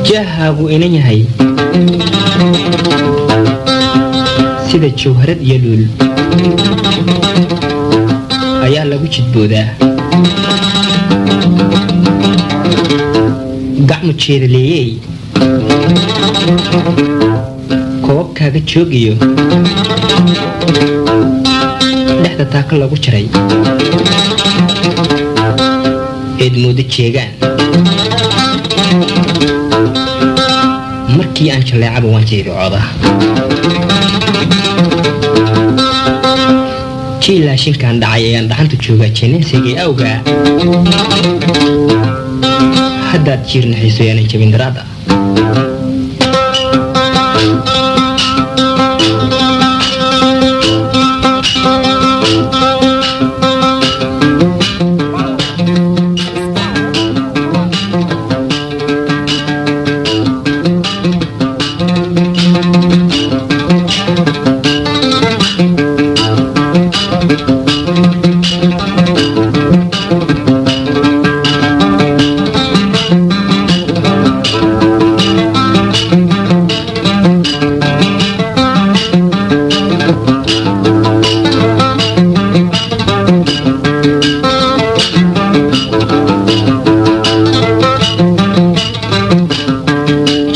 Jahaagu inan yahay sida jawharad iyo luul ayaa lagu jidboodaa. Gacmu jeedaleeyey koobabkaaga joogiyo dhexda taaka lagu jaray eed moodo jeegaan. Markii aan jalleecaba waan jeedicoodaa. Jiilaashinkaan dhacay ayaan dhaxanta joogaa jeeneensaygay awgaa. Haddaad jiir naxayso yaanan jabin daraada.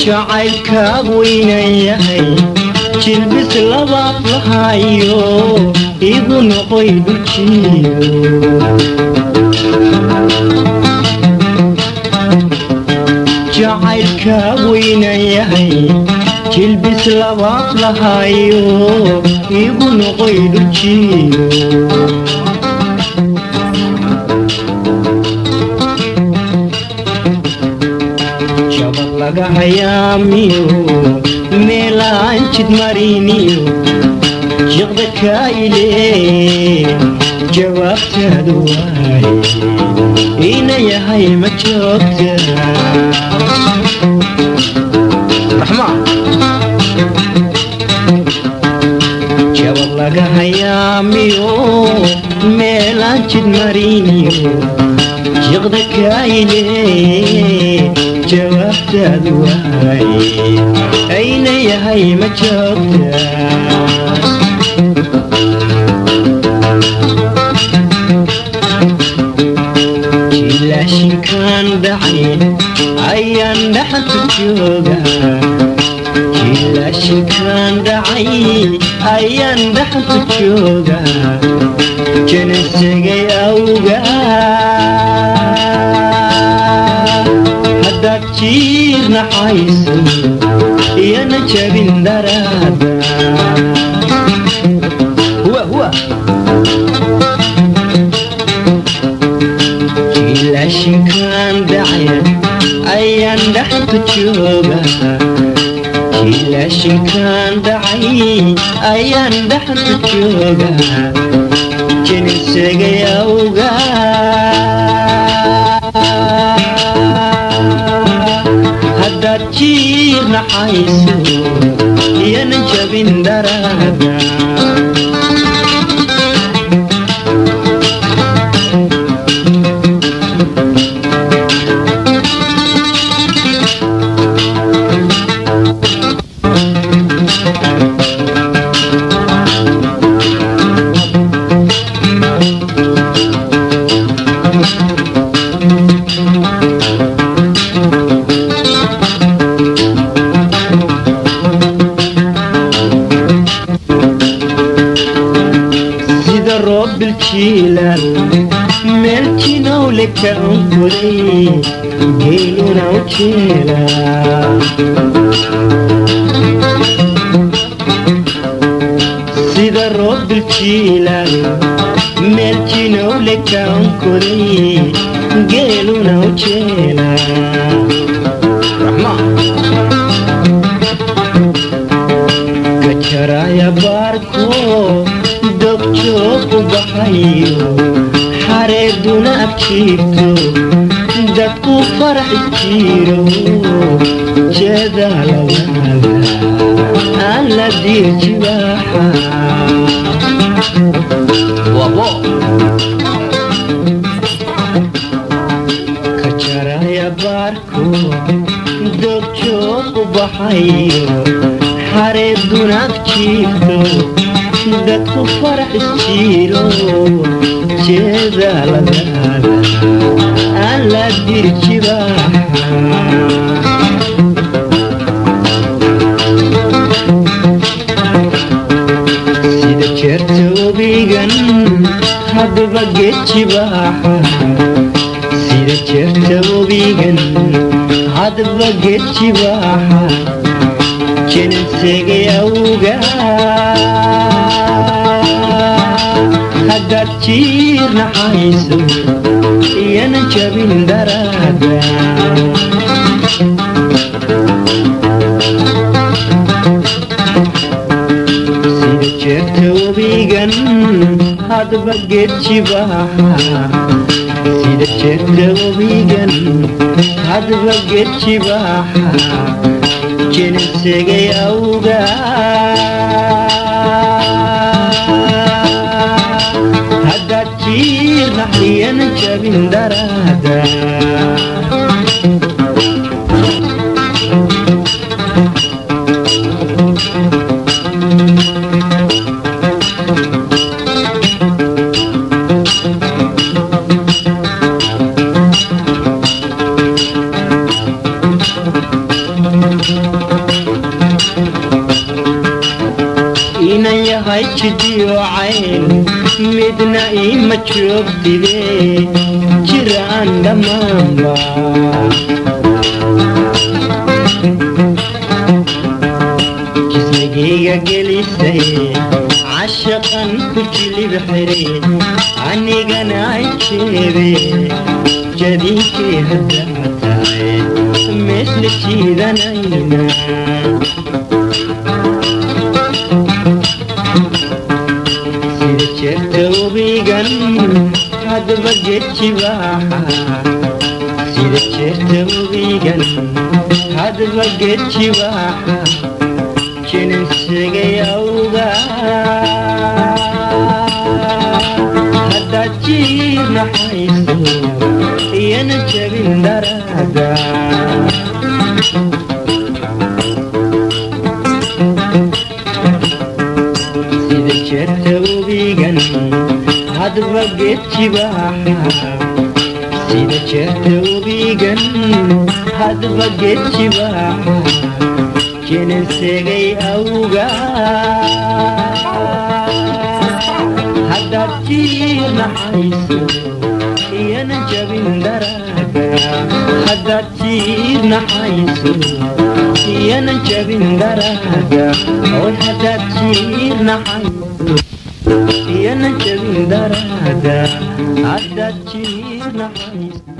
Jacaylkaagu inan yahay jilbis labaad lahayo igu noqoy dhuljiyo. Jacaylkaagu inan yahay jilbis labaad lahayo igu noqoy dhuljiyo. Jabad laga hayaamiyo meelaan jid mariniyo jiqda kaile jawaabtaadu waay ina yahay ma joogta. Raxma jabad laga hayaamiyo meelaan jid mariniyo jiqda kaile jawaabtaadu waay ayna yahay ma joogta. Jiilaashinkaan dhacay ayaan dhaxanta joogaa. Jiilaashinkaan dhacay ayaan dhaxanta joogaa. Janasagay awgaa haddaad jiir naxayso iyana jabin daraada. Huwa huwa jiilaashinkaan dhacay ayaan dhaxanta joogaa. Jiilaashinkaan dhacay ayaan dhaxanta joogaa. Jinisagay awgaa haddaad jiir naxayso iyana jabin daraada. Sida roob biljiilaal meel jinowle ka unkuday geeluna u jeelaa. Sida roob biljiilaal meel jinowle ka unkuday geeluna u Jeela Raxma. Kajaraya baarko dogjoog u baxayo, xareeduna abjiibto, dadku farax jiro, jeedaaladaada aan la diirjibaaxa. Wabo. Kajaraya baarko dogjoog u baxayo, xareeduna abjiibto, dadku farax jiro, jeedaaladaada aan la dirjibaaxa. Sida jeerta webigan hadba geedjibaaxa, sida jeerta webigan hadba geedjibaaxa, jinansegay awga haddaad jiir naxayso, iyana jabin daraada. Sida jeerta webigan hadba geedjibaaxa, sida jeerta webigan hadba geedjibaaxa, jinansegay awga haddaad jiir naxiyana jabin daraada. Inan yahay jidiyo cayn midna iima joogtide, jiraan dhammaanba jismigayga gelisay, cashaqan ku jilib xiray, anigana jeebe jadiinkii haddaa tahay meesla jiidanayna. Sida jeerta webigan hadba geedjibaaxa, sida jeerta webigan hadba geedjibaaxa, jinansegay awga haddaad jiir naxayso, iyana jabin daraada. Sida jeerta webigan hadba geedjibaaxa, sida jeerta webigan hadba geedjibaaxa, jinansegay awga haddaad jiir naxayso, iyana jabin daraada. Haddaad jiir naxayso, iyana jabin daraada. Oy, haddaad jiir naxayso, iyana jabin daraada. Haddaad jiir naxayso.